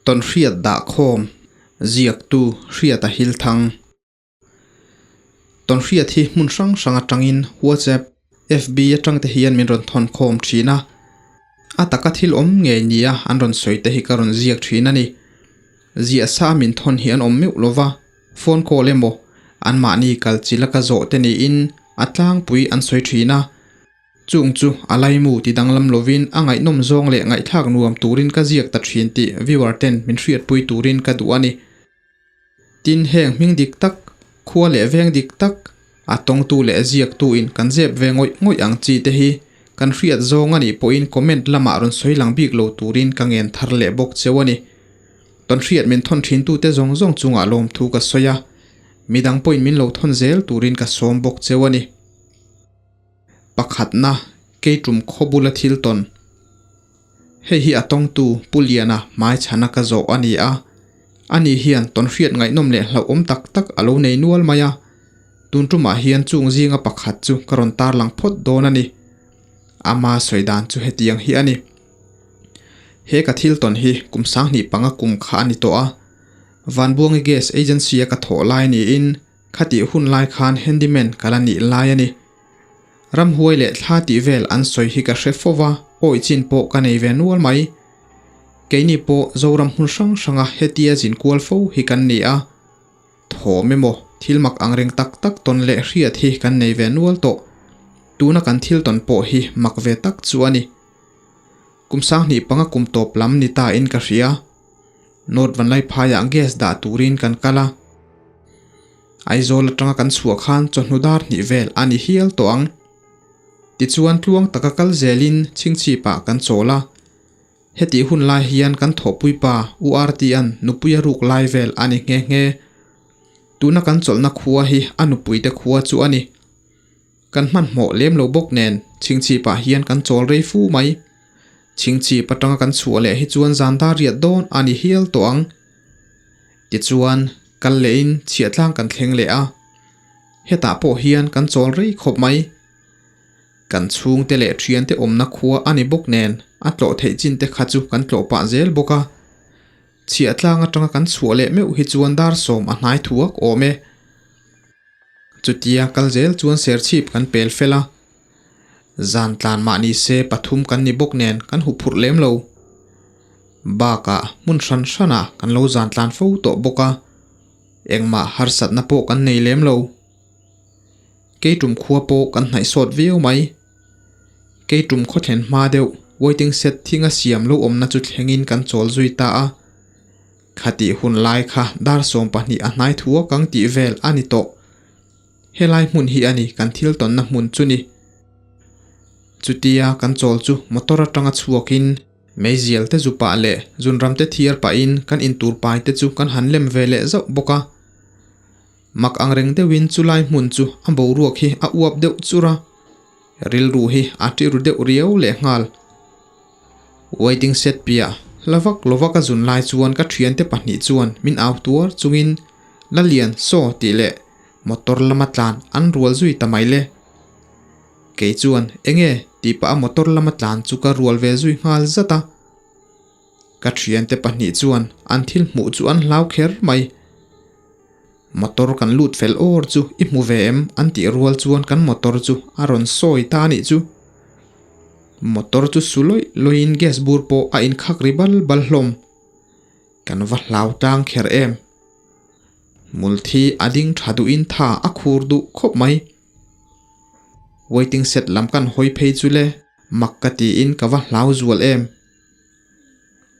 Tawnhriat dahkhawm, Ziaktu Hriata Hilthang. Tawnhriat hi hmun hrang hrang atangin WhatsApp, FB atang te hian min rawn thawn khawm thin a. A taka thil awm ngei nia an rawn sawi te hi ka rawn ziak thin a ni. Ziah sa min thawn hi an awm meuh lova, phone call emaw anmahni kalchilh a ka zawh te niin a tlangpui an sawi thin a. Chung chu a laimu ti danglam lovin a ngaihnawm zawng leh ngaihthlak nuam turin ka ziak ta thin tih viewer ten min hriatpui turin ka duh a ni. Tin, heng hming dik tak, khua leh veng dik tak, a tawngtu leh ziaktu in kan zep ve ngawih ngawih ang chi te hi kan hriat zawng a nih pawhin comment lamah rawn sawi lang bik lo turin ka ngen thar leh bawk cheu a ni. Tawnhriat min thawn thintute zawng zawng chungah lawmthu ka sawi a, midang pawhin min lo thawn zel turin ka sawm bawk cheu a ni. Pakhatna, Keitum khawbula thil tawn. Hei hi a tawngtu Pu Liana hmaichhana ka zawh a ni a. Ani hian tawnhriat ngaihnawm leh hlauhawm tak tak a lo nei nual mai a. Tun tumah hian chung zinga pakhat chu ka rawn tarlang phawt dawn a ni. Ama sawi dan chu hetiang hi a ni. He ka thil tawn hi kum sanghnih panga kum kha a ni tawh a. Vanbuangi Gas Agency-a ka thawh lai niin Khatih hun lai khan handyman ka la nih lai a ni. Ramhuai leh thla tih vel an sawi hi ka hre fo va, awih chin pawh ka nei ve nual mai. Keini pawh Zoram hmun hrang hranga hetia zin kual fo hi kan ni a. Thawm emaw, thil mak angreng tak tak tawn leh hriat hi kan nei ve nual tawh. Tuna kan thil tawn pawh hi mak ve tak chu a ni. Kum sanghnih panga kum tawp lam ni ta in ka hria. North Vanlaiphaiah gas dah turin kan kal a. Aizawl atanga kan chhuah khan chawhnu dar hnih vel a ni hial tawh ang. Tichuan tluang taka kal zelin chhingchhipah kan chawl a. Hetih hun lai hian kan thawhpui pa U RT-a'n nupui a ruk lai vel a ni nghe nghe. Tuna kan chawlhna khua hi a nupuite khua chu a ni. Kan hmanhmawh lem lo bawk nen chhingchhipah hian kan chawl rei fu mai. Chhingchhip atanga kan chhuah leh hi chuan zan dar riat dawn a ni hial tawh ang. Tichuan, kal lehin chhiahtlang kan thleng leh a. Hetah pawh hian kan chawl rei khawp mai. Kan chhungte leh thiante awmna khua a ni bawk nen a tlawh theih chin te kha chu kan tlawh pah zel bawk a. Chhiahtlang atanga kan chhuah leh meuh hi chuan dar sawm a hnai thuak awm e. Chutia kal zel chuan serchhip kan pel fel a. Zan tlan mah ni se pathum kan ni bawk nen kan huh phurh lem lo. Bakah hmun hran hranah kan lo zan tlan fo tawh bawk a, engmah harsatna pawh kan nei lem lo. Keitum khua pawh kan hnaih sawt viau mai. Keitum khaw thlen hma deuh waiting shed thinga siam lo awmna chu thlengin kan chawl zui ta a. Khatih hun lai kha dar 20 a hnai thuak ang tih vel a ni tawh. Helai hmun hi a ni kan thil tawnna hmun chu ni. Chutia kan chawl chu motor atanga chhuakin meizial te zu pah leh zunram te thiar pahin kan intur pai te chu kan han lem ve leh zauh bawk a. Mak angreng deuhin chulai hmun chu a boruak hi a uap deuh chur a, rilru hi a tiru deuh riau lehnghal. Waiting shed piah hla vak lova ka zun lai chuan ka thiante pahnih chuan min au tuar chungin Lalian saw tih leh motor lama tlan an rual zui ta mai le. Kei chuan enge tih pah a motor lama tlan chu ka rual ve zui nghal zat a. Ka thiante pahnih chuan an thil hmuh chu an hlau kher mai. Motor kan lut fel awr chu i hmu ve em an tih rual chuan kan motor chu a rawn sawi ta anih chu. Motor chu su lawih lawihin gas bur pawh a inkhak ri bal bal hlawm. Kan va hlau tlang kher em. Hmulthi a ding tha duhin tha a khur duh khawp mai. Waiting shed lam kan hawi phei chu le mak ka tiin ka va hlau zual em.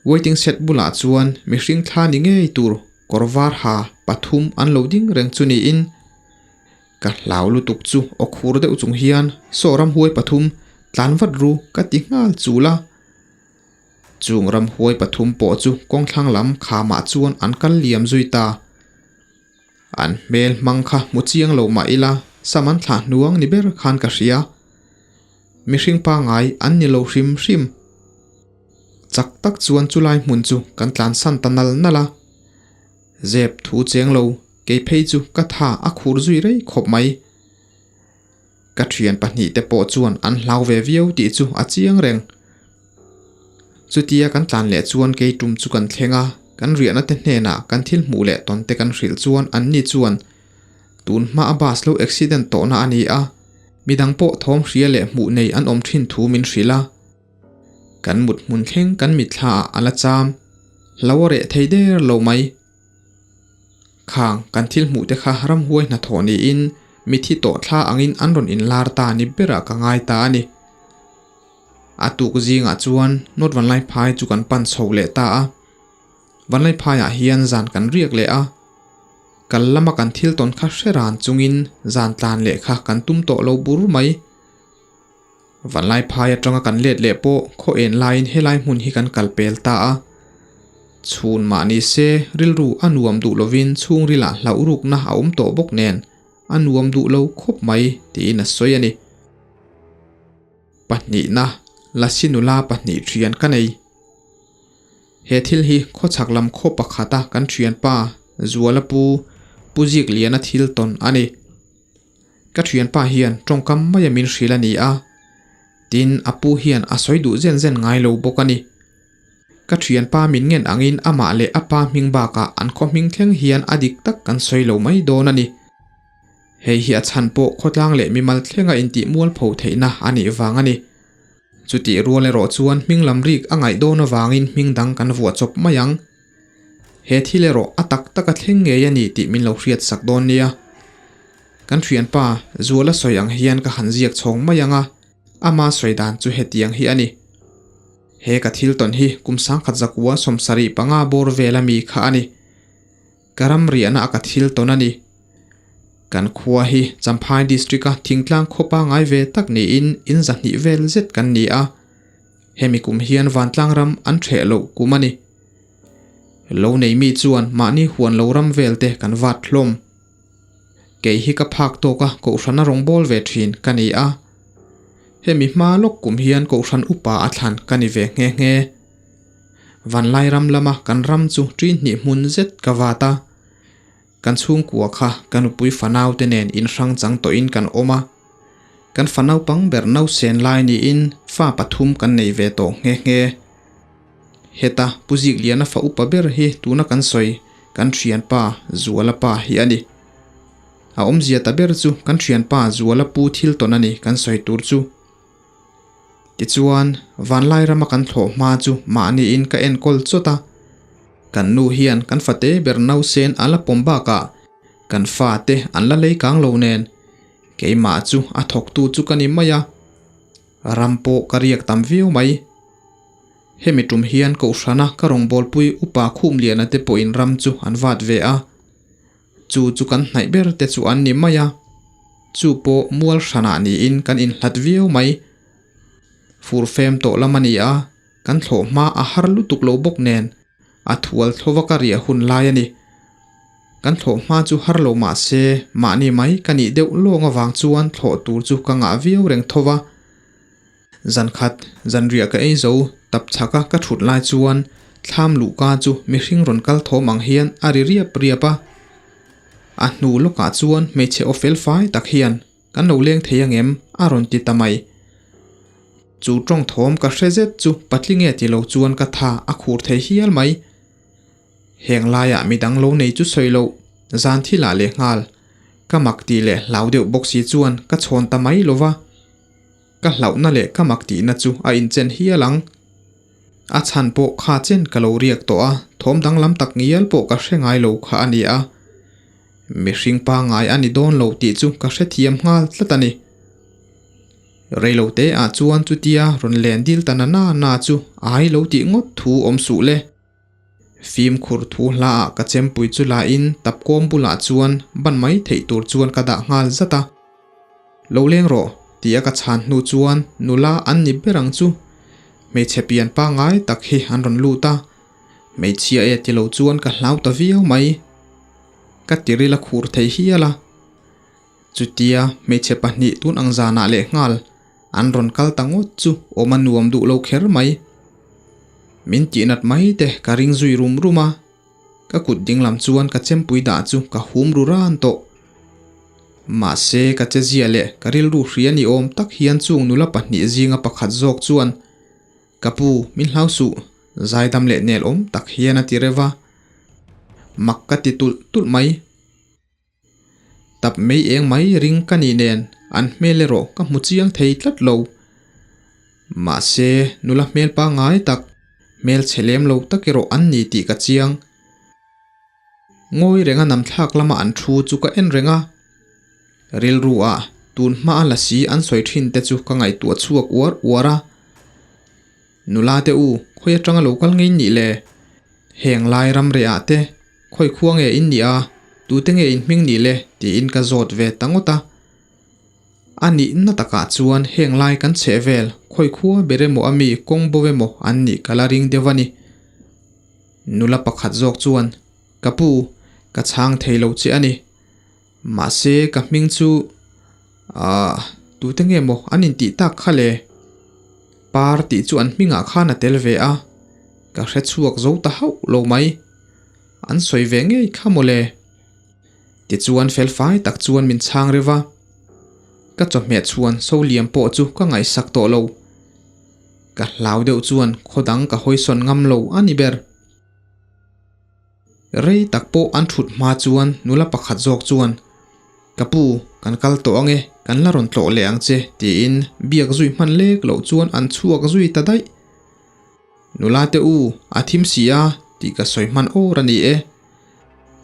Waiting shed bulah chuan mihring thla ni ngei tur kawr var ha pathum an lo ding reng chu niin ka hlau lutuk chu aw khur deuh chung hian saw ramhuai pathum tlan vat ru ka ti nghal chul a. Chung ramhuai pathum pawh chu kawngthlang lam khamah chuan an kal liam zui ta. An hmel hmang kha hmu chiang lo mah ila sam an thlah hnuang ni ber khan ka hria. Mihring pangai an ni lo hrim hrim. Chak tak chuan chulai hmun chu kan tlansan ta nal nal a. Zep thu cheng lo, kei phei chu ka tha a khur zui rei khawp mai. Ka thian pahnih te pawh chuan an hlau ve viau tih chu a chiang reng. Chutia kan tlan leh chuan kei tum chu kan thleng a, Kan riahna te hnenah kan thil hmuh leh tawn te kan hrilh chuan anni chuan tun hma a bus lo accident tawhna a ni a, midang pawh thawm hria leh hmuh nei an awm thin thu min hrilh a. Kan mut hmun thleng kan mitthla ah a la cham hlo a reh thei der lo mai. Khang kan thil hmuh te kha ramhuai hnathawh niin mithi tawh thla angin an rawn inlar ta ni berah ka ngai ta a ni. A tuk zingah chuan North Vanlaiphai chu kan pan chho leh ta a. Vanlaiphaiah hian zan kan riak leh a. Kal lama kan thil tawn kha hre ran chungin zan tlan leh kha kan tum tawh lo bur mai. Vanlaiphai atanga kan let leh pawh khaw en laiin helai hmun hi kan kal pel ta a. Chhun mah ni se rilru a nuam duh lovin chhungrilah hlauh rukna a awm tawh bawk nen a nuam duh lo khawp mai tiin a sawi a ni. Pahnihna, Lasi nula pahnih thian ka nei. He thil hi khawchhak lam khaw pakhata kan thianpa Zuala pu Pu Zikliana thil tawn a ni. Ka thianpa hian tawngkam maia min hrilh a ni a, tin a pu hian a sawi duh zen zen ngai lo bawk a ni. Ka thianpa min ngen angin amah leh a pa hming bakah an khaw hming thleng hian a dik tak kan sawi lo mai dawn a ni. Hei hi a chhan pawh khawtlang leh mimal thlenga intih mualpho theihna a nih vang a ni. Chutih rual erawh chuan hming lam rik a ngaih dawn avangin hming dang kan vuah chawp mai ang. He thil erawh a tak taka thleng ngei a ni tih min lo hriat sak dawn nia. Kan thianpa Zuala sawi ang hian ka han ziak chhawng mai ang a, ama sawi dan chu hetiang hi a ni. He ka thil tawn hi kum sangkhat zakua 75 bawr vel a mi kha a ni. Ka ram riahna a ka thil tawn a ni. Kan khua hi Champhai District a thingtlang khaw pangai ve tak niin in zahnih vel zet kan ni a. Hemi kum hian vantlang ram an ṭheh loh kum a ni. Lo nei mi chuan mahni huan lo ram vel te kan vat hlawm. Kei hi ka phak tawk a kohhran a rawngbâwl ve ṭhin ka ni a. Hemi hma lawk kum hian kohhran upa a thlan ka ni ve nghe nghe. Vanlai ram lama kan ram chu ṭi hnih hmun zet ka vat a. Kan chhungkua kha ka nupui fanau te nen inhrang chang tawhin kan awm a. Kan fa naupang ber nausen lai niin fa pathum kan nei ve tawh nghe nghe. Heta Pu Zikliana fa upa ber hi tuna kan sawi kan thianpa Zuala pa hi a ni. A awmzia ta ber chu kan thianpa Zuala pu thil tawn a ni kan sawi tur chu. Tichuan, vanlai rama kan thlawh hma chu mahniin ka enkawl chawt a. Kan nu hian kan fate ber nausen a la pawm bakah kan fate an la lei kang lo nen keimah chu a thawktu chu ka ni mai a. Ram pawh ka riak tam viau mai. Hemi tum hian Kohhrana ka rawngbawlpui upa Khumliana te pawhin ram chu an vat ve a. Chu chu kan hnaih ber te chu an ni mai a, chu pawh mual hranah niin kan inhlat viau mai. Fur fem tawh lam a ni a, kan thlawh hma a har lutuk lo bawk nen a thual thlova ka riah hun lai a ni. Kan thlawh hma chu har lo mah se mahni mai ka nih deuh lawng avang chuan thlawh tur chu ka ngah viau reng tho va. Zankhat, zanriah ka ei zo, tap chhaka ka thut lai chuan thlam luhka chu mihring rawn kal thawm ang hian a ri riap riap a. A hnu lawkah chuan hmeichhe aw fel fai tak hian, Kan lo leng thei ang em? a rawn ti ta mai. Chu tawng thawm ka hre zet chu patling e ti lo chuan ka tha a khur thei hial mai. Heng laiah midang lo nei chu sawi loh, zan thilah lehnghal ka mak tih leh hlau deuh bawk si chuan ka chhawn ta mai lo va. Ka hlauhna leh ka mak tihna chu a inchen hial ang. A chhan pawh kha chen ka lo riak tawh a, thawm danglam tak ngial pawh ka hre ngai lo kha a ni a. Mihring pangngai a ni dawn lo tih chu ka hrethiam nghal tlat a ni. Reilote ah chuan chutia rawn len dil ta na na na chu ai lo tih ngawt thu awm suh le. Fimkhur thu hla ah ka chempui chu la in tapkawm bulah chuan ban mai theih tur chuan ka dah nghal zat a. Lo leng rawh, ti a ka chhan hnu chuan nula an ni ber ang chu. Hmeichhe pian pangngai tak hi an rawn lut a, hmeichhia e ti lo chuan ka hlau ta viau mai. Ka tiril a khur thei hial a. Chutia hmeichhe pahnih tun ang zanah lehnghal an rawn kal ta ngawt chu awm a nuam duh lo kher mai. Min tihnat mai te ka ring zui rum rum a. Ka kut dinglam chuan ka chempui dah chu ka hum ru ran tawh. Mahse ka che zia leh ka rilru hria ni awm tak hian chung nula pahnih zinga pakhat zawk chuan, Ka pu, min hlau suh, zaidam leh nel awm tak hian a ti reuh a. mak ka ti tulh tulh mai. Tap mei eng mai ring ka nih nen an hmel erawh ka hmu chiang thei tlat lo. Mahse, nula hmel pangngai tak, hmel chhe lem lo tak erawh an ni tih ka chiang. Ngawi renga namthlak lama an thu chu ka en reng a. Rilru ah tun hma a lasi an sawi thin te chu ka ngaihtuah chhuak uar uar a. Nula te u, khawi atanga lo kal ngei nih le? Heng lai ram reh ah te khawi khua nge in nih a, tute nge in hming nih le? tiin ka zawt ve ta ngawt a. A nihna takah chuan heng lai kan chheh vel khawi khua ber emaw a mi kawng bo emaw an nih ka la ring deuh a ni. Nula pakhat zawk chuan, Ka pu, ka chhang thei lo che a ni. Mahse ka hming chu, aah, tute nge maw an intih tak kha le? Par tih chu an hmingah khan a tel ve a, ka hre chhuak zo ta hauh lo mai. An sawi ve ngei kha maw le? Tichuan felfai tak chuan min chhang reuh a, ka chawhmeh chhuan so liam pawh chu ka ngaihsak tawh lo. Ka hlau deuh chuan khaw dang ka hawi sawn ngam lo a ni ber. Rei tak pawh an thut hma chuan nula pakhat zawk chuan, Ka pu, kan kal tawh ange, kan la rawn tlawh leh ang che, tiin biak zui hman lek loh chuan an chhuak zui ta daih. Nula te u, a thim si a, tih ka sawi hman awr a ni e.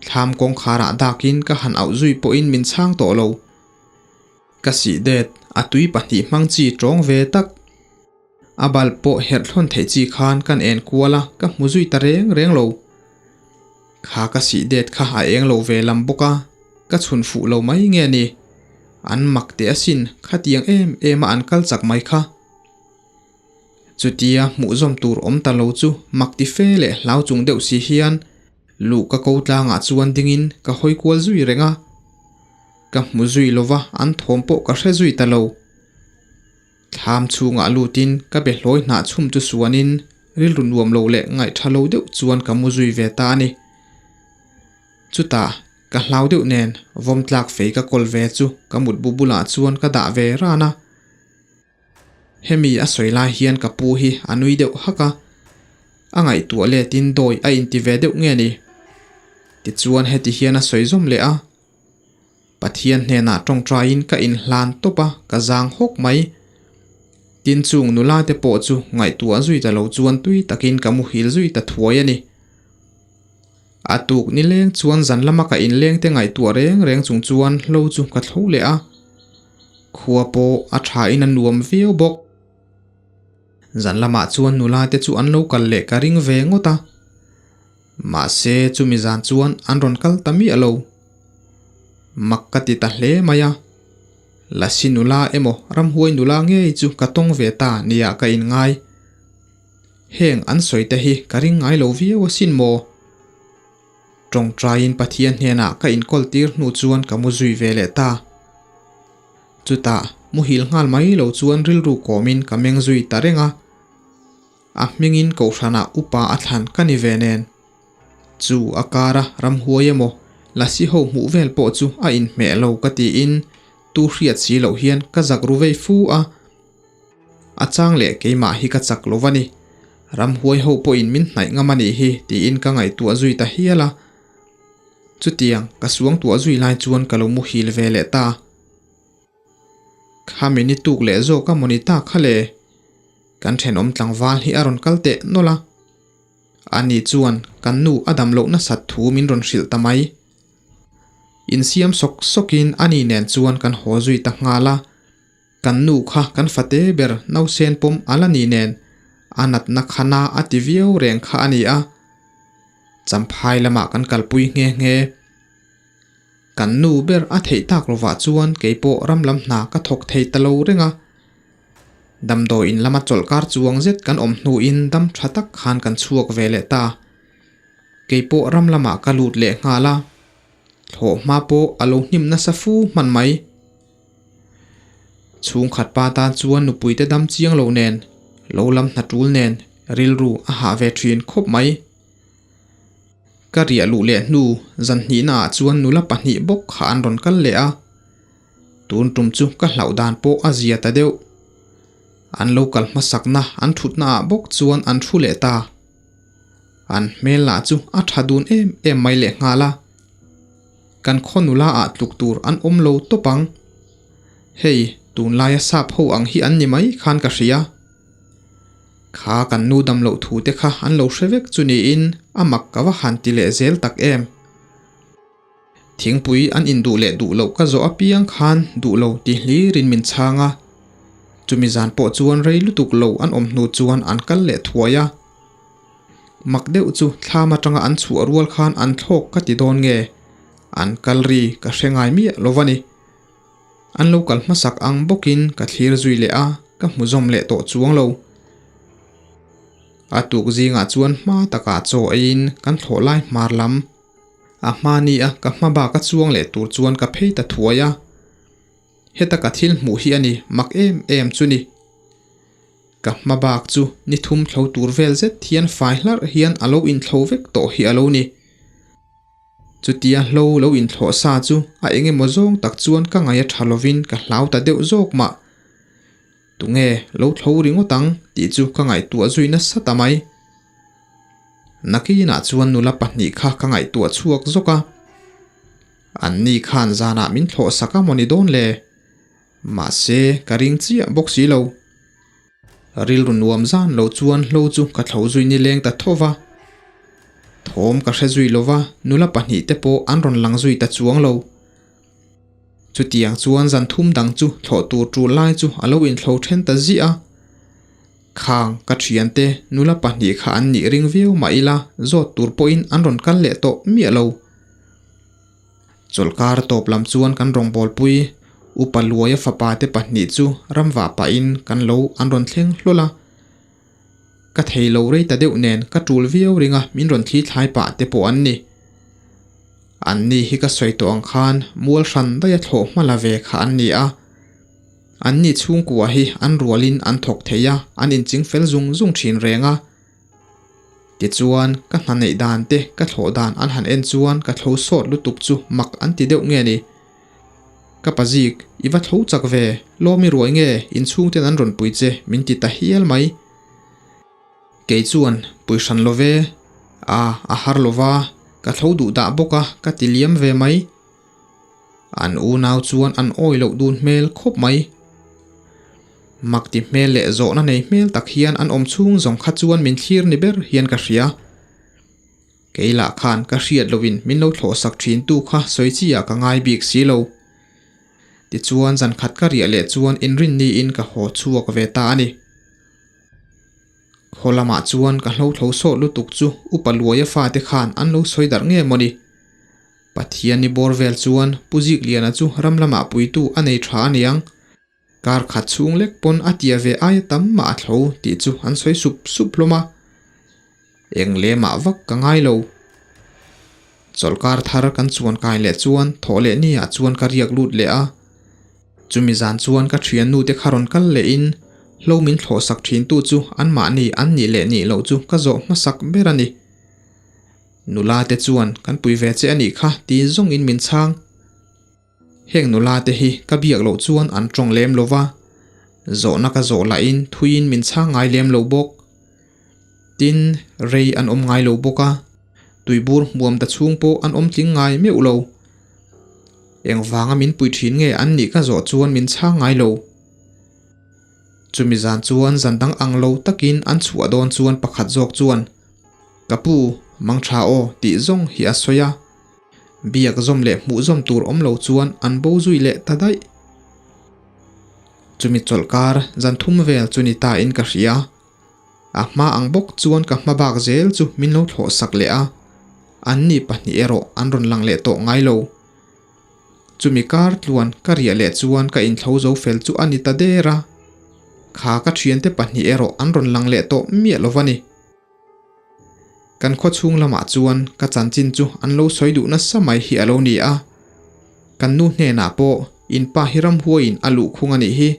Thlam kawngkharah dakin ka han auh zui pawhin min chhang tawh lo. Ka sih det, a tui pahnih hmang chi tawng ve tak. A bulb pawh herh thlawn theih chi khan kan en kual a, ka hmu zui ta reng reng lo. Kha ka sih det kha a eng lo ve lam bawk a, ka chhun fuh lo mai nge ni. An mak teh asin, khatiang em em a an kal chak mai kha. Chutia hmuh zawm tur awm ta lo chu mak ti fe leh hlau chung deuh si hian luh ka ko tlangah chuan dingin ka hawi kual zui reng a. Ka hmu zui lova an thawm pawh ka hre zui ta lo. Thlam chhungah lutin ka be hlawi hnah chhum chu suanin rilru nuam lo leh ngaihtha lo deuh chuan ka mu zui ve ta a ni. Chutah ka hlau deuh nen vawm tlak fei ka kawl ve chu ka mutbu bulah chuan ka dah ve ran a. Hemi a sawi lai hian ka pu hi a nui deuh hak a, a ngaihtuah letin dawi a inti ve deuh nge ni? Tichuan heti hian a sawi zawm leh a, Pathian hnenah tawngtaiin ka inhlan tawp a, ka zang hawk mai. Tin chung nula te pawh chu ngaihtuah zui ta lo chuan tui takin ka muhil zui ta thuai a ni. A tuk nileng chuan zan lama ka inleng te ngaihtuah reng reng chung chuan hlo chu ka thlo leh a. Khua pawh a tha in a nuam viau bawk. Zan lamah chuan nula te chu an lo kal leh ka ring ve ngawt a. Mahse chumi zan chuan an rawn kal ta miah lo. Mak ka ti ta hle mai a. Lasi nula emaw ramhuai nula ngei chu ka tawng ve ta nia ka inngai. Heng an sawi te hi ka ring ngai lo viau asin maw? Tawngtaiin Pathian hnenah ka inkawl tir hnu chuan ka mu zui ve leh ta. Chutah muhil nghal mai lo chuan rilru kawmin ka meng zui ta reng a. A hmingin kohhranah upa a thlan ka ni ve nen. Chu a kara ramhuai emaw lasi ho hmuh vel pawh chu a inhmeh lo ka tiin tu hriat si loh hian ka zak ru vei fu a. A chang leh keimah hi ka chak lo va ni. Ramhuai ho pawhin min hnaih ngam a nih hi tiin ka ngaihtuah zui ta hial a. Chutiang ka suangtuah zui lai chuan ka lo muhil ve leh ta. Khami ni tuk leh zawk a mawni ta kha le. Kan thenawm tlangval hi a rawn kal teh nawlh a. Ani chuan kan nu a dam loh nasat thu min rawn hrilh ta mai. Insiam sawk sawkin ani nen chuan kan haw zui ta nghal a. Kan nu kha kan fate ber nausen pawm a la ni nen a natna khana a ti viau reng kha a ni a. Champhai lamah kan kalpui nghe nghe. Kan nu ber a theih tak lovah chuan keipawh ram lam hna ka thawk thei ta lo reng a. Damdawiin lama chawlhkar chuang zet kan awm hnuin dam tha tak khan kan chhuak ve leh ta. Keipawh ram lamah ka lut leh nghal a. Thlawhhma pawh a lo hnim nasa fu hman mai. Chhungkhat pa tan chuan nupuite dam chiang lo nen, lo lam hna tul nen rilru a hah ve thin khawp mai. Ka riah luh leh hnu zan hnihna ah chuan nula pahnih bawk kha an rawn kal leh a. Tun tum chu ka hlauh dan pawh a zia ta deuh. An lo kal hmasakna an thutna ah bawk chuan an thu leh ta. An hmel lah chu a tha dun em em mai lehnghal a. Kan khaw nula ah tluk tur an awm lo tawp ang. Hei, tunlaia sap ho ang hi an ni mai khan ka hria. Kha kan nu dam loh thu te kha an lo hre vek chu niin a mak ka va han ti leh zel tak em. Thingpui an induh leh duh loh ka zawh apiang khan duh lo ti hlirin min chhang a. Chumi zan pawh chuan rei lutuk lo an awm hnu chuan an kal leh thuai a. Mak deuh chu thlam atanga an chhuah rual khan an thlawk ka ti dawn nge? An kal ri ka hre ngai miah lo va ni. An lo kal hmasak ang bawkin ka thlir zui leh a, ka hmu zawm leh tawh chuang lo. A tuk zingah chuan hma takah chaw eiin kan thlawh lai hmar lam. A hma ni a ka hma bak a chuang leh tur chuan ka phei ta thuai a. Heta ka thil hmuh hi a ni mak em em chu ni. Ka hma bak chu ni thum thlo tur vel zet hian fai hlarh hian a lo inthlo vek tawh hi a lo ni. Chutia hlo lo inthlawh sa chu a eng emaw zawng tak chuan ka ngaih a tha lovin ka hlau ta deuh zawk mah. Tunge lo thlo ringawt ang tih chu ka ngaihtuah zui nasa ta mai. Nakinah chuan nula pahnih kha ka ngaihtuah chhuak zawk a. Anni khan zanah min thlawh sak a maw ni dawn le? Mahse, ka ring chiah bawk si lo. Rilru nuam zan lo chuan hlo chu ka thlo zui nileng ta tho va. Thawm ka hre zui lo va, nula pahnihte pawh an rawn lang zui ta chuang lo. Chutiang chuan zan thum dang chu thlawh tur tul lai chu a lo inthlo then ta ziah a. Khang, ka thiante, nula pahnih kha an nih ring viau mah ila zawt tur pawhin an rawn kal leh tawh miah lo. Chawlhkar tawp lam chuan kan rawngbawlpui Upa Luaia fapa te pahnih chu ramvah pahin kan lo an rawn thleng hlawl a. Ka thei lo rei ta deuh nen ka tul viau ring a min rawn thli thlai pah te pawh an ni. An ni hi ka sawi tawh ang khan mual hran daia thlawh hma la ve kha an ni a. An ni chhungkua hi an rualin an thawk thei a, an inching fel zung zung thin reng a. Tichuan, ka hna neih dan te, ka thlawh dan an han en chuan ka thlo sawt lutuk chu mak an ti deuh nge ni. Ka pa zik, i va thlo chak ve, lawm i ruai nge, inchhung ten an rawn pui che, min ti ta hial mai. Kei chuan, pui hran lo ve, a, a har lo va, ka thlo duh dah bawk a, ka ti liam ve mai. An unau chuan an awi loh dun hmel khawp mai. Mak ti hmel leh zawhna nei hmel tak hian an awm chhung zawng kha chuan min thlir ni ber hian ka hria. Kei lah khan ka hriat loin min lo thlawh sak thin tu kha sawi chi ah ka ngai bik si lo. Tichuan zan khat ka riah leh chuan inrin niin ka haw chhuak ve ta a ni. Khaw lamah chuan ka hlo thlo sawt lutuk chu Upa Luaia fate khan an lo sawi darh nge mawni. Pathian i bawr vel chuan Pu Zikliana chu ram lamah puitu a nei tha a niang. Kar khat chhung lek pawn a tia ve aia tam mah a thlo tih chu an sawi sup sup hlawm a. Eng lemah vak ka ngai lo. Chawlhkar thar kan chuan kai leh chuan thawh leh ni ah chuan ka riak lut leh a. Chumi zan chuan ka thiannu te kha rawn kal leh in hlo min thlawh sak thin tu chu anmahni an nih leh nih loh chu ka zawh hmasak ber a ni. Nula te chuan kan pui ve che a nih kha ti zawng in min chhang. Heng nula te hi ka biak loh chuan an tawng lem lo va, zawhna ka zawh lah in thui in min chhang ngai lem lo bawk. Tin, rei an awm ngai lo bawk a, tuibur hmuam ta chhung pawh an awm tling ngai meuh lo. Engvanga min pui thin nge an nih ka zawh chuan min chhang ngai lo. Chumi zan chuan zan dang ang lo takin an chhuah dawn chuan pakhat zawk chuan, Ka pu, mang tha aw tih zawng hi a sawi a. Biak zawm leh hmuh zawm tur awm lo chuan an bo zui leh ta daih. Chumi chawlhkar zan thum vel chu ni ta in ka hria. A hma ang bawk chuan ka hma bak zel chu min lo thlawh sak leh a. An ni pahnih erawh an rawn lang leh tawh ngai lo. Chumi kar tluan ka riah leh chuan ka inthlo zo fel chu a ni ta der a. Kha ka thiante pahnih erawh an rawn lang leh tawh miah lo va ni. Kan khaw chhung lamah chuan ka chanchin chu an lo sawi duh nasa mai hi a lo ni a. Kan nu hnenah pawh in pa hi ramhuaiin a luh khung a nih hi.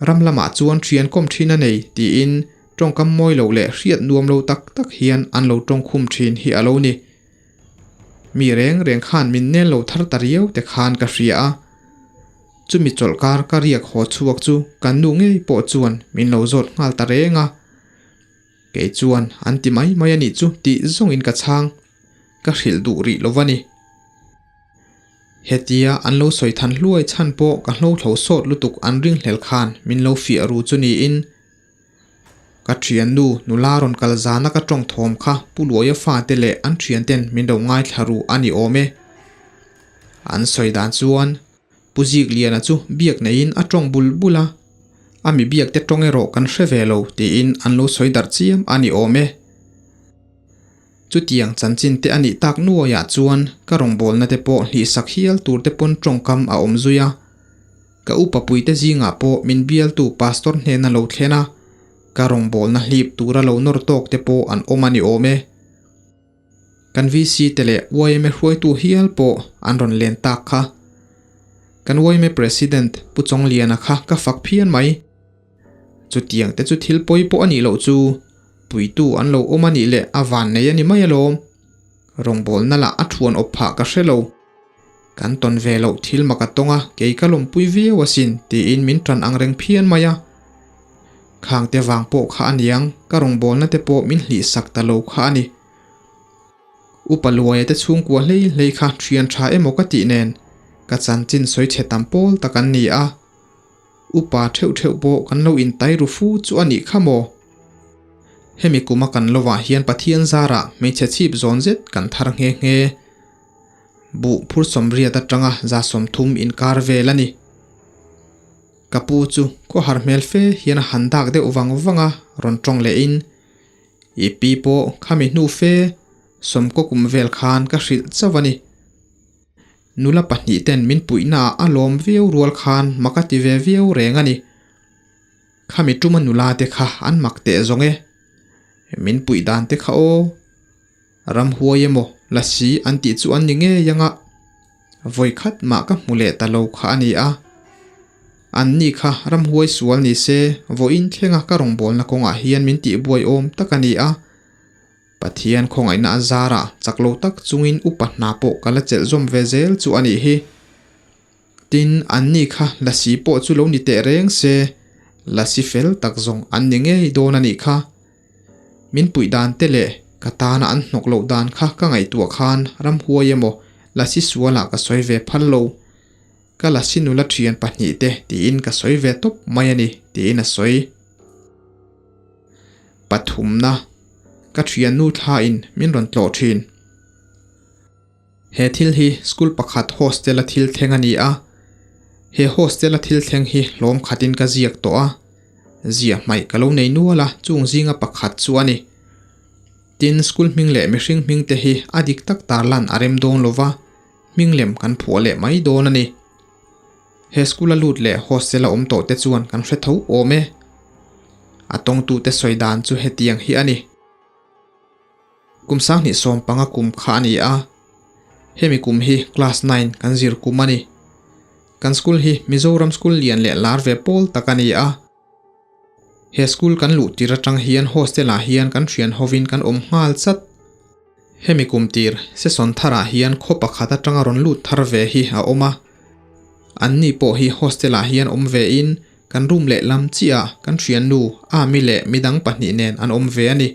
Ram lamah chuan thian kawm thin a nei tiin tawngkam mawi lo leh hriat nuam lo tak tak hian an lo tawngkhum thin hi a lo ni. Mi reng reng khan min nel lo thar ta riau te khan ka hria a. Chumi chawlhkar ka riak haw chhuak chu kan nu ngei pawh chuan min lo zawt nghal ta reng a. Kei chuan an ti mai mai a nih chu tih zawngin ka chhang. Ka hrilh duh rih lo va ni. Hetia an lo sawi than hluai chhan pawh ka hlo thlo sawt lutuk an ringhlel khan min lo fiah ru chu niin. Ka thiannu nula rawn kal zana ka tawng thawm kha Pu Luaia fate leh an thianten min lo ngaithla ru a ni awm e. An sawi dan chuan Pu Zikliana chu biak neiin a tawng bul bul a, a mi biak te tawng erawh kan hre ve lo tiin an lo sawi darh chiam a ni awm e. Chutiang chanchin te a nih tak nuaiah chuan ka rawngbawlna te pawh hlihsak hial tur te pawn tawngkam a awm zui a. Ka upa puite zingah pawh min bialtu pastor hnena lo thlen a, ka rawngbawlna hlip tura lo nawr tawk te pawh an awm a ni awm e. Kan VC te leh yma hruaitu hial pawh an rawn len tak kha. Kan yma President Pu Chawngliana kha ka fak phian mai. Chutiang te chu thil pawi pawh a nih loh chu, puitu an lo awm a nih leh a vannei a ni mai alawm. Rawngbawlna lah a thuan awp phah ka hre lo. Kan tawn ve loh thil mak a tawng a, kei ka lawmpui viau asin tiin min tan ang reng phian mai a. Khangte vang pawh kha a niang, ka rawngbawlna te pawh min hlihsak ta lo kha a ni. Upa Luaia te chhungkua hlei hlei kha thian tha emaw ka tih nen, ka chanchin sawi chhe tam pawl tak an ni a. Upa theuh theuh pawh kan lo intai ru fu chu a nih kha maw? Hemi kuma kan lovah hian Pathian zarah hmeichhe chhip zawn zet kan thar nghe nghe. Buh phur sawmriat atanga 30 inkar vel a ni. Ka pu chu khawhar hmel fe hian a han dak deuh vang vang a, rawn tawng leh in, I pi pawh khami hnu fe sawmkaw kum vel khan ka hrilh chauh a ni. Nula pahnih ten min puihna ah a lawm viau rual khan mak a ti ve viau reng a ni. Khami tuma nula te kha an mak teh zawng e. Min puih dan te kha aw. Ramhuai emaw lasi an tih chu an ni ngei anga vawi khat mah ka hmu leh ta lo kha a ni a. An ni kha ramhuai sual ni se vawiin thlenga ka rawngbawlna kawngah hian min tihbuai awm tak a ni a. Pathian khawngaihna a zarah chak lo tak chungin upa hna pawh ka la chelh zawm ve zel chu a nih hi. Tin, an ni kha lasi pawh chu lo ni teh reng se, lasi fel tak zawng an ni ngei dawn a nih kha. Min puih dan te leh ka tana an hnawk loh dan kha ka ngaihtuah khan ramhuai emaw lasi sualah ka sawi ve phal lo. Ka lasi nula thian pahnihte tiin ka sawi ve tawp mai a ni, tiin a sawi. Pathumna, Ka thiannu thlain min rawn tlawh thin. He thil hi school pakhat hostel a thil thleng a ni a. He hostel a thil thleng hi hlawm khatin ka ziak tawh a. Ziah hmaih ka lo nei nual a, chung zinga pakhat chu a ni. Tin, school hming leh mihring hming te hi a dik tak tarlan a rem dawn lo va, hming lem kan phuah leh mai dawn a ni. He school a lut leh hostel a awm tawh te chuan kan hre tho awm e. A tawngtute sawi dan chu hetiang hi a ni. Kum 2015 kum kha a ni a, hemi kum hi class nine kan zir kum a ni. Kan school hi Mizoram school lian leh lar ve pawl tak a ni a. He school kan luh tir atang hian hostel ah hian kan thian hovin kan awm nghal chat. Hemi kum tir session tharah hian khaw pakhat atanga rawn lut thar ve hi a awm a. Anni pawh hi hostel ah hian awm ve in kan room lehlam chiah ah kan thiannu Ami leh midang pahnih nen an awm ve a ni.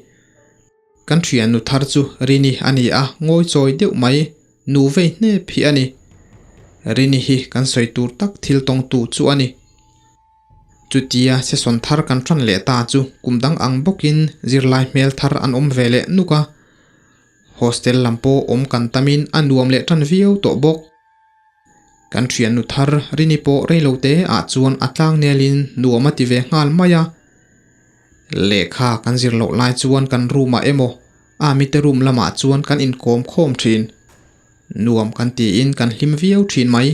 Kan thiannu thar chu Rini a ni a, ngawi chawi deuh mai, nu vei hnep hi a ni. Rini hi kan sawi tur tak thil tawngtu chu a ni. Chutia session thar kan tan leh ta chu kum dang ang bawkin zirlai hmel thar an awm ve leh nuk a. Hostel lam pawh awm kan tamin a nuam leh tan viau tawh bawk. Kan thiannu thar Rini pawh reilote ah chuan a tlang nelin nuam a ti ve nghal mai a. Lehkha kan zir loh lai chuan kan room ah emaw a mite room lamah chuan kan inkawm khawm thin. Nuam kan tiin kan hlim viau thin mai.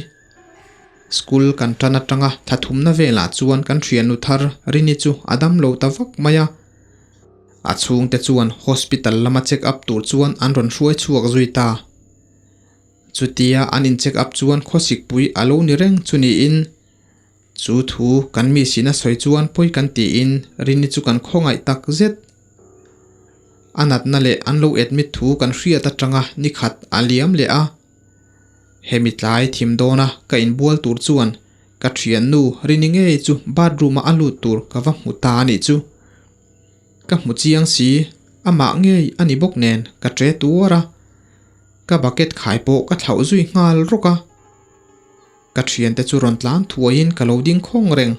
School kan tan atanga thla thumna velah chuan kan thiannu thar Rini chu a dam lo ta vak mai a. A chhungte chuan hospital lama check up tur chuan an rawn hruai chhuak zui ta. Chutia an in check up chuan khawsikpui a lo ni reng chu niin chu thu kan mi sina sawi chuan pawi kan tiin Rini chu kan khawngaih tak zet. A natna leh an lo admit thu kan hriat atanga nikhat a liam leh a. Hemi tlai thim dawna ka inbual tur chuan ka thiannu Rini ngei chu bathroom-a a lut tur ka va hmu ta a nih chu. Ka hmu chiang si, amah ngei a ni bawk nen ka ṭe tuar a. Ka bucket khai pawh ka thlauh zui nghal rawk a. Ka ṭhiante chu rawn tlan thuaiin ka lo ding khawng reng.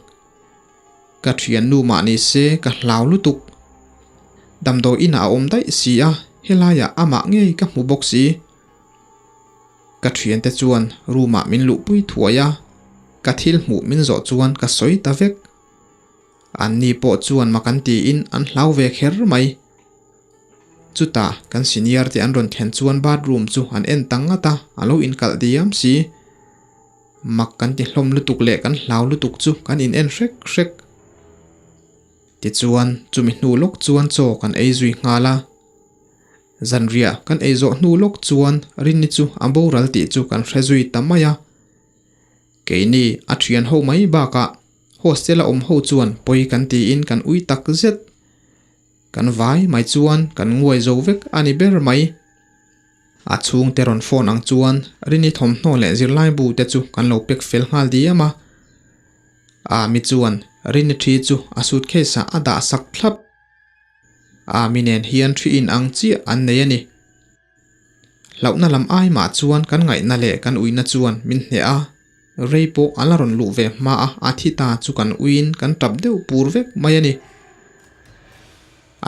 Ka ṭhiannu mah ni se ka hlau lutuk. Damdawi inah a awm daih si a, helaiah amah ngei ka hmu bawk si. Ka ṭhiante chuan room ah min luhpui thuai a, ka thil hmuh min zawh chuan ka sawi ta vek. Anni pawh chuan mak an tiin an hlau ve kher mai. Chutah kan senior te an rawn thlen chuan bathroom chu an en ta ngat a, a lo inkalh diam si. Mak kan ti hlawm lutuk leh kan hlau lutuk chu kan in en hrek hrek. Tichuan chumi hnu lawk chuan chaw kan ei zui nghal a. Zanriah kan ei zawh hnu lawk chuan Rinni chu a boral tih chu kan hre zui ta mai a. Keini a thian ho mai bakah hostel a awm ho chuan pawi kan tiin kan ui tak zet. Kan vai mai chuan kan nguai zo vek a ni ber mai. A chhungte rawn phone ang chuan Rini thawmhnaw leh zirlai bu te chu kan lo pek fel nghal diam a. Ami chuan Rini thi chu a suitcase ah a dah sak thlap. Ami nen hian thi in ang chiah an nei a ni. Hlauhna lam ai mah chuan kan ngaihna leh kan uina chuan min hneh a, rei pawh a la rawn luh ve hma a, a thi ta chu kan uiin kan tap deuh pur vek mai a ni.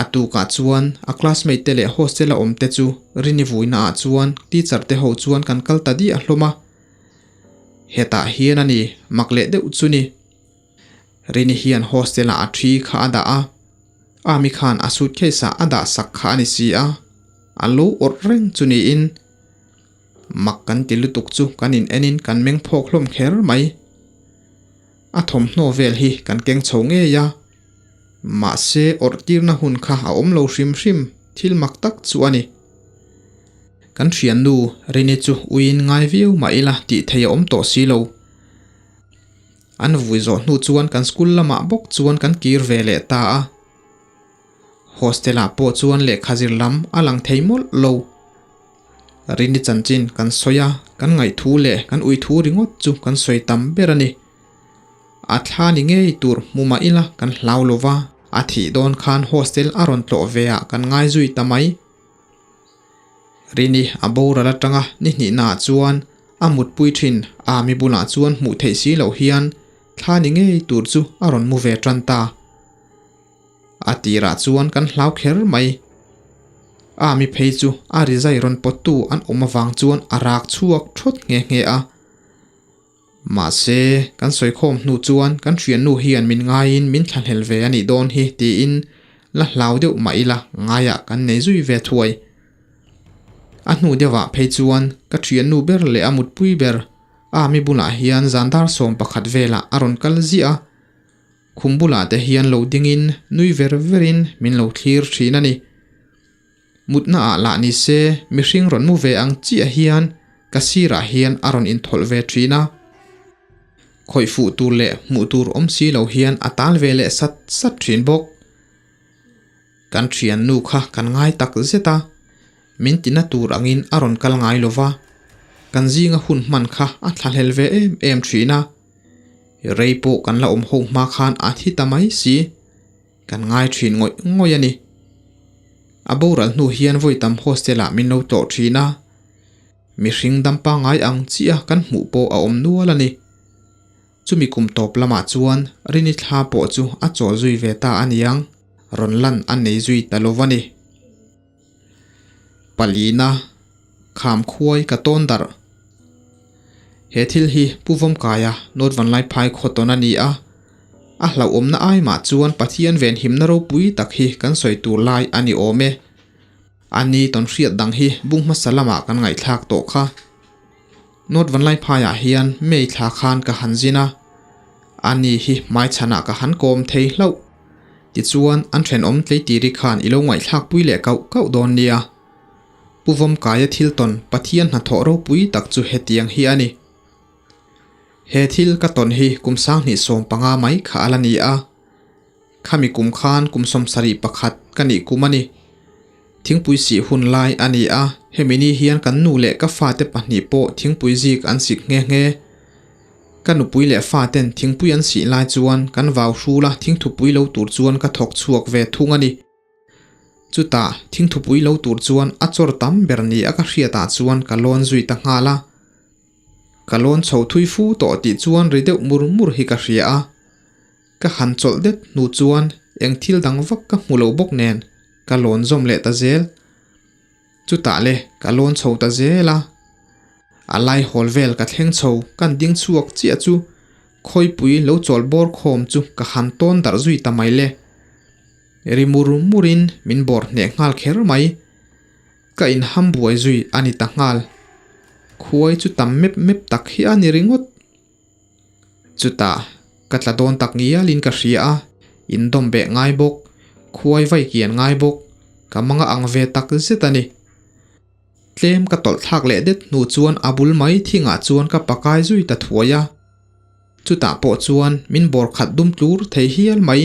A tukah chuan a classmate te leh hostel a awm te chu Rini vuina ah chuan teacher te ho chuan kan kal ta diah hlawm a. Hetah hian a ni mak leh deuh chu ni. Rini hian hostel ah a thi kha a dah a, Ami khan a suitcase ah a dah sak kha a ni si a, a lo awrh reng chu niin mak kan ti lutuk chu kan in en in kan meng phawk hlawm kher mai. A thawmhnaw vel hi kan keng chho ngei a, mahse awrh tirna hun kha a awm lo hrim hrim thil mak tak chu a ni. Kan thiannu Rini chu uiin ngai viau mah ila tih thei a awm tawh si lo. An vui zawh hnu chuan kan school lamah bawk chuan kan kir ve leh ta a. Hostel ah pawh chuan lehkha zir lam a lang thei mawlh lo. Rini chanchin kan sawi a, kan ngaihthu leh kan uithu ringawt chu kan sawi tam ber a ni. A thla ni ngei tur hmu mah ila kan hlau lo va, a thih dawn khan hostel a rawn tlawh ve ah kan ngai zui ta mai. Rini a boral atanga ni hnihnaah chuan a mutpui thin a mi bulah chuan hmuh theih si loh hian thla ni ngei tur chu a rawn mu ve tan ta. A tirah chuan kan hlau kher mai. A mi phei chu a rizai rawn pawttu an awm avang chuan a rak chhuak thawt nghe nghe a. Mahse, kan sawikhawm hnu chuan kan hriannu hian min ngaiin min thlahlel ve a nih dawn hi tiin la hlau deuh mah ila ngaiah kan nei zui ve thuai. A hnu deuhah phei chuan ka thiannu ber leh a mutpui ber Ami bulah hian zan dar 11 velah a rawn kal ziah a, khum bulah te hian lo dingin nui ver verin min lo thlir thin a ni. Mutna ah lah ni se mihring rawn mu ve ang chiah hian ka sirah hian a rawn inthawlh ve thin a. Khawih fuh tur leh hmuh tur awm si lo hian a tal ve leh sat sat thin bawk. Kan thiannu kha kan ngai tak zet a, min tina tur angin a rawn kal ngai lo va, kan zinga hun hman kha a thlahlel ve em em thin a. Rei pawh kan la awm ho hma khan a thi ta mai si. Kan ngai thin ngawih ngawih a ni. A boral hnu hian vawi tam hostel ah min lo tlawh thin a, mihring dam pangngai ang chiah kan hmuh pawh a awm nual a ni. Chumi kum tawp lamah chuan Rini thla pawh chu a chawl zui ve ta a niang, rawn lan a nei zui ta lo va ni. Palina, Kham khuai ka tawn darh. He thil hi Pu Vawmkaia North Vanlaiphai khaw tawn a ni a, a hlauhawmna ai mah chuan Pathian venhimna ropui tak hi kan sawi tur lai a ni awm e. A ni tawn hriat dang hi bung hmasa lamah kan ngaihthlak tawh kha. North Vanlaiphaiah hian May thla khan ka han zin a, a ni hi hmaichhanah ka han kawm thei hlauh. Tichuan an thenawm tleitiri khan i lo ngaihthlak pui leh kauh kauh dawn nia. Pu Vawmkaia thil tawn Pathian hnathawh ropui tak chu hetiang hi a ni. He thil ka tawn hi kum 2015 mai kha a la ni a. Khami kum khan kum 71 ka nih kum a ni. Thingpui sih hun lai a ni a, hemi ni hian kan nu leh ka fate pahnih pawh thingpui zik an sik nghe nghe. Ka nupui leh faten thingpui an sih lai chuan kan vau hrul a thingthupui lo tur chuan ka thawk chhuak ve thung a ni. Chutah thingthupui lo tur chuan a chawr tam ber ni a ka hriatah chuan ka lawn zui ta nghal a. Ka lawn chho thui fu tawh tih chuan ri deuh mur mur hi ka hria a. Ka han chawlh det hnu chuan eng thil dang vak ka hmu lo bawk nen ka lawn zawm leh ta zel. Chutah le ka lawn chho ta zel a. A lai hawl vel ka thleng chho kan ding chhuak chiah chu khawipui lo chawl bawr khawm chu ka han tawn darh zui ta mai le. Ri mur murin min bawr hneh nghal kher mai. Ka inham buai zui a ni ta nghal. Khuai chu tam mep mep tak hi a ni ringawt. Chutah ka tla dawn tak ngialin ka hria a, indawm beh ngai bawk, khuai vai kian ngai bawk, ka manga ang ve tak zet a ni. Tlem ka tawlh thlak leh det hnu chuan a bul mai thingah chuan ka pakai zui ta thuai a. Chutah pawh chuan min bawr khat dum tlur thei hial mai.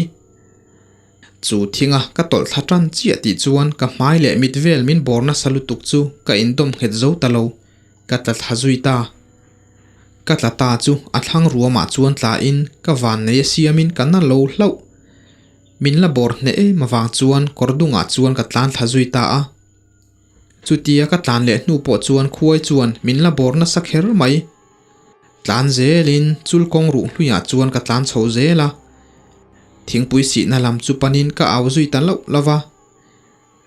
Chu thinga ka tawlh thla tan chiah tih chuan ka hmai leh mit vel min bawr nasa lutuk chu ka indawm nghet zo ta lo, ka tla thla zui ta. Ka tla ta chu a thlang ruamah chuan tlain ka vannei a siamin ka na lo hlauh. Min la bawr hneh em avang chuan kawr dungah chuan ka tlan thla zui ta a. Chutia ka tlan leh hnu pawh chuan khuai chuan min la bawr nasa kher mai. Tlan zelin chul kawng ruh hluiah chuan ka tlan chho zel a. Thingpui sihna lam chu panin ka au zui ta loh lo va.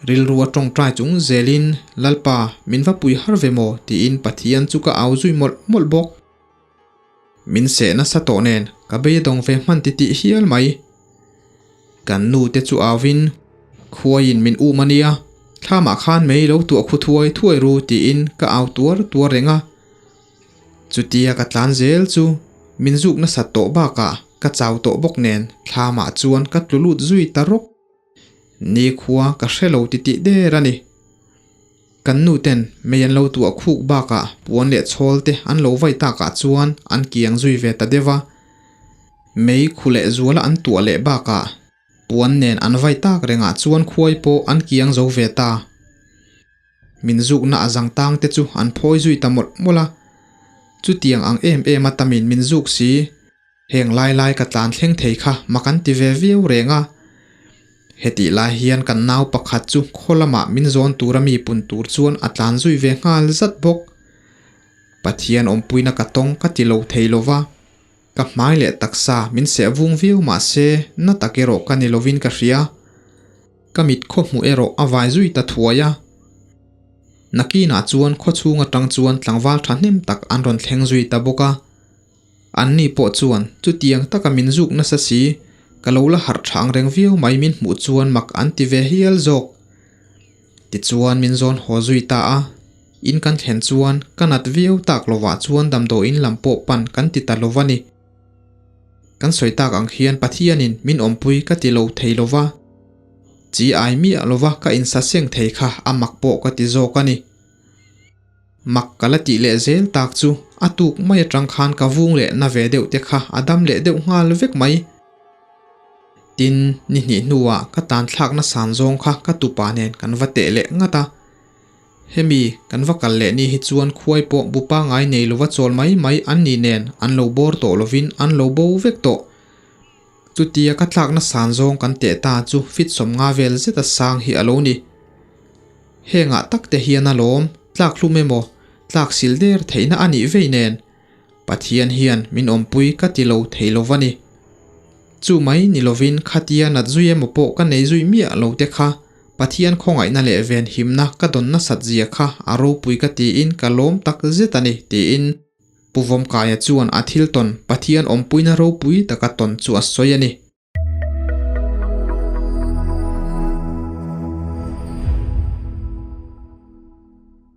Rilru a tawngtai chung zelin, Lalpa, min va pui har ve maw? tiin Pathian chu ka au zui mawlh mawlh bawk. Min seh nasa tawh nen ka beidawng ve hman ti tih hial mai. Kan nu te chu auin, Khuaiin min um a nia, thlamah khan mei lo tuah khu thuai thuai ru tiin ka au tuar tuar reng a. Chutia ka tlan zel chu min zuk nasat tawh bakah ka chau tawh bawk nen thlamah chuan ka tlu lut zui ta rawk. Nikhua ka hre lo ti tih der a ni. Kan nu ten mei an lo tuah khuk bakah puan leh chhawl te an lo vai takah chuan an kiang zui ve ta deuh a. Mei khu leh zuala an tuah leh bakah puan nen an vai tak rengah chuan khuai pawh an kiang zo ve ta. Min zukna a zang tang te chu an phawi zui ta mawlh mawlh a. Chutiang ang em em a tamin min zuk si. Heng lai lai ka tlan thleng thei kha mak an ti ve viau reng a. Hetih lai hian kan nau pakhat chu khaw lamah min zawn tura mi pun tur chuan a tlan zui ve nghal zat bawk. Pathian awmpuina ka tawng ka ti lo thei lo va, ka hmai leh taksa min seh vung viau mah se na tak erawh ka ni lovin ka hria. Ka mit khaw hmuh erawh a vai zui ta thuai a. Nakinah chuan khaw chhung atang chuan tlangval thahnem tak an rawn thleng zui ta bawk a. Anni pawh chuan chutiang taka min zuk nasa si, ka lo la harh tha ang reng viau mai min hmuh chuan mak an ti ve hial zawk. Tichuan min zawn haw zui ta a, in kan thlen chuan ka nat viau tak lovah chuan damdawiin lam pawh pan kan ti ta lova ni. Kan sawi tak ang hian Pathianin min awmpui ka ti lo thei lova, chi ai miah lova ka insaseng thei kha a mak pawh ka ti zawk a ni. Mak ka la tih leh zel tak chu a tuk mai atang khan ka vung leh na ve deuh te kha a dam leh deuh nghal vek mai. Tin, ni hnih hnuah ka tan thlakna san zawng kha ka tupa nen kan va teh leh ngat a. Hemi kan va kal leh ni hi chuan khuai pawh bu pangai nei lova chawl mai mai an ni nen an lo bawr tawh lovin an lo bo vek tawh. Chutia ka tlakna san zawng kan teh ta chu fit 50 vel zeta sang hi a lo ni. Hengah tak te hian a lawm, tlak hlum emaw, tlak sil der theihna a nih vei nen, Pathian hian min awmpui ka ti lo thei lo va ni. Chu mai ni lovin khatia nat zui emaw pawh ka nei zui miah lo te kha Pathian khawngaihna leh venhimna ka dawn nasat zia kha a ropui ka tiin ka lawm tak zet a ni tiin Pu Vawmkaia chuan a thil tawn Pathian awmpuina ropui taka tawn chu a sawi a ni.